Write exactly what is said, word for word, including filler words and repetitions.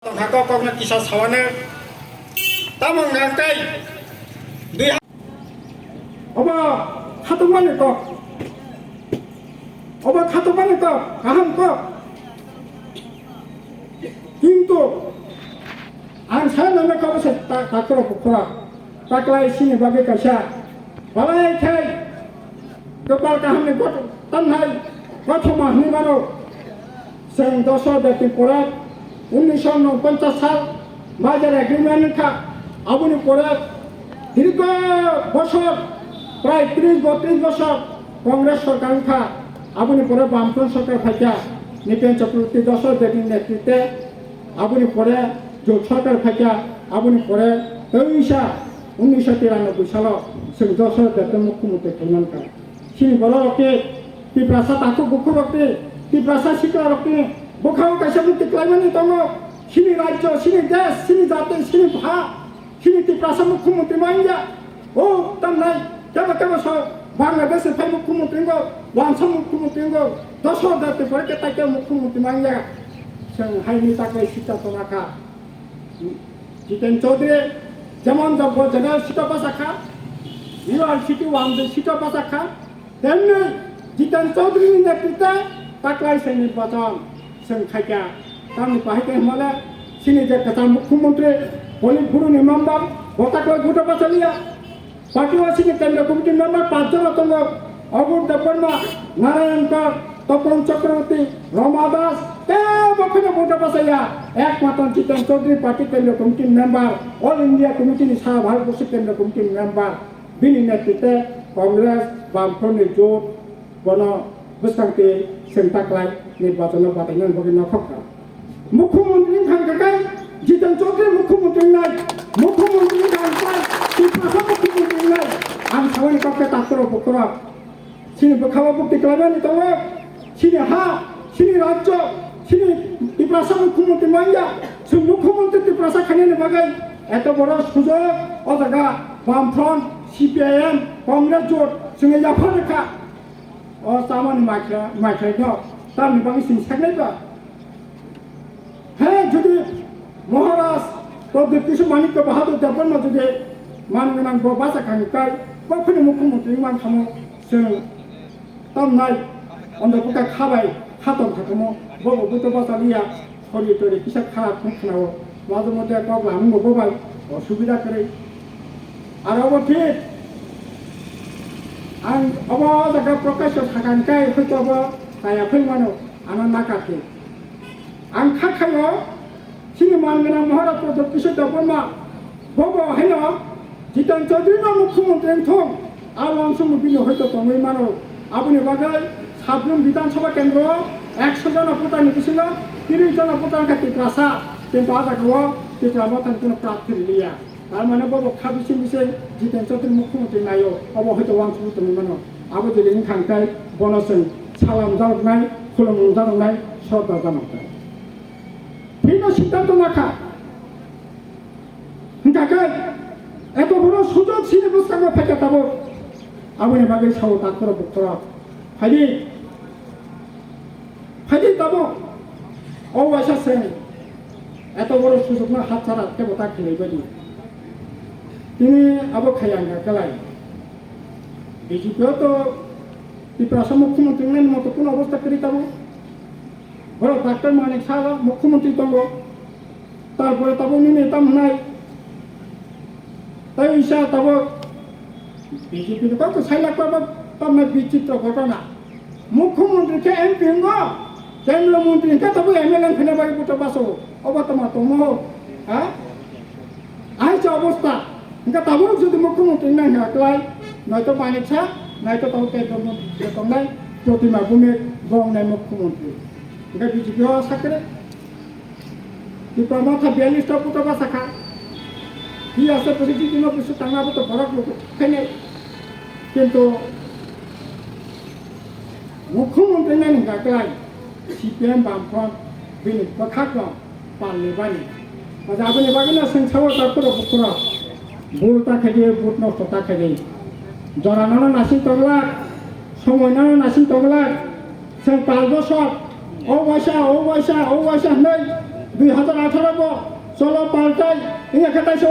Tongkha kok kokno kisa sawane. Tamo wngkha tei dui ha- Obo khatungmani kok. Obo khatungmani kok, kaham kok. Kintu ang sai nangna kok se ta-, takhoro bukhora. Taklai sini bagwi kaisa balai khai kwpal kahamni got-, tamhai kothoma hwnwi mano. Chwng dosho betni pore unnisho unponchas sal merger agreement wngkha. Aboni pore dirgho bosor, prai tris botris bosor Congress sorkar wngkha. Aboni pore Bamfront sorkar phaikha, Nipen Chakraborty dosho betni netritwe. Aboni pore jot sorkar phaikha, aboni pore teisa unnisho tiranoboi salo chwng dosho betni mukhyamantri khlaimankha. Chini borok rok khe Tiprasa takhuk bukhuk rok khe Tiprasa sikla rok khe bwkhao kaisa mukti khlaimani tongo. Chini rajyo, chini desh, chini jati, chini bha, chini Tiprasa mukhyamantri manya. O tamnai kebo kebo so Bangladesh ni phai mukhyamantri wngkha, wansa mukhyamantri wngkha, dos hajar te pore khe tai kebo mukhyamantri manya. Chwng hai ni takai sita tongakha. Jiten Chaudhary jemon jogbo jena sita bachakha, U R C T one je sita bachakha, temni Jiten Chaudhary ni netritwe taklai se nirbachon chwng khaikha. Tamni bahai khe hwnmale chini je kwcham mukhyamantri, Politburo ni member, bo taklai vote bachaliya. Party o chini Kendriya Committee member panch jon tongo, Agur Debbarma, Narayan Kar, Topon Chakraborty, Roma Das, tebo phano vote bachaya. Ekmatro Jiten Chaudhary party Kendriya Committee member, All India Committee ni Sara Bharat Borso Kendriya Committee member, bini netritwe Congress, Bamfront ni jot, bono bwskang twi chwng taklai nirbachon o batainani bagwi nokhorkha. Mukhyamantri wngkha hwnkhe Jiten Chaudhary mukhyamantri wngnai, mukhyamantri wngkha hwnkhe Tiprasa mukhyamantri wngnai. Ang samani kok khe takhurok bukhurok. Chini bwkhao bukti khlaimani tongo, chini ha, chini rajyo, chini Tiprasa mukhyamantri manya, chwng mukhyamantri Tiprasa khainani bagwi eto boro sujok o jaga Bamfront, C P I M, Congress jot chwngno yapharkha. O chamani maikha-, maikhaino tamni bagwi chwng saknai ba? He, jodi Maharaj Pradyut Kishore Manikya Bahadur Debbarma jodi man gwnang bo bacha kha hwnkai, bo phano mukhyamantri wng man thamo chwng tamnai ondo bwkha kha bai kha tong kha thamo, bo bo buto bacha liya. Khori tori kisa kha khum khna o. Majo mote kok lamung bo bai osubida kwrwi. Aro bo thik ang obo jaga Prakash sakang kai hoito bo kaya phai mano ano naka thik. Ang kha khayo chini man gwnang Maharaj Pradyut Kishore Debbarma. Bobo haino Jiten Chaudhary no mukhyamantri wngthung, a uansukmung bini hoito tongwi mano. Aboni bagwi Sabjung Bidhan Sabha Kendro o ekso jona voter ni bisingo tris jona voter wngkha Tiprasa, kintu a jaga o Tipra Motha ni kuno prarthi rwliya. Tar mane bobo kha bising bising Jiten Chaudhary mukhyamantri naio, obo hoito uansukmung tongwi mano. Abo jodi wngkha hwnkhe bono chwng salam janoknai, khulumung janoknai, sordar janoknai. Phino siddhanto nakha. Hwnkha khe, eto boro sujok sini bwskango phaikha tabuk. Aboni bagwi sao takhurok bukhurok. Phaidi, phaidi tabuk. O waisa se, eto boro sujokno hatsara kebo ta khilai badi. Tini abo khayang kha kalai. B J P o to Tiprasa mukhyamantri wngnani moto kuno obostha kwrwi tabuk. Borok Doctor Manik Saha mukhyamantri tongo. Tarpore tabuk nini tam hwnai. Tai isa tabuk B J P ni kok sai lakpa ba tamna bichitro ghotona. Mukhyamantri khe M P wngo, kendra mantri khe tabuk M L A wngkhana bai buto baso. Obo tama tongmo ho. Ha? Aisa obostha. Hingke tabuk jodi mukhyamantri nang ha klai, noito Manik Saha, noito tabuk kendra mantri tongnai, Protima Bhumik, bo wngnai mukhyamantri. Hingke B J P o sakre. Tipra Motha biyallis ta puto basa kha. Hi ase pwrwngtwi tino bisu tangma bo to borok luku khainai. Kintu mukhyamantri nani hwnkha kwlai C P M Bamfront bini bwkhakno palni bani. Oja aboni bagwino chwng sao takhurok bukhurok. Bul ta khaidi, but nosto ta khaidi. Jora nono nasing tonglak, somoi nono nasing tonglak. Chwng pal bosor, o waisa, o waisa, o waisa hwnwi Dui hazar atharo bo cholo paltai, wngya khe taisa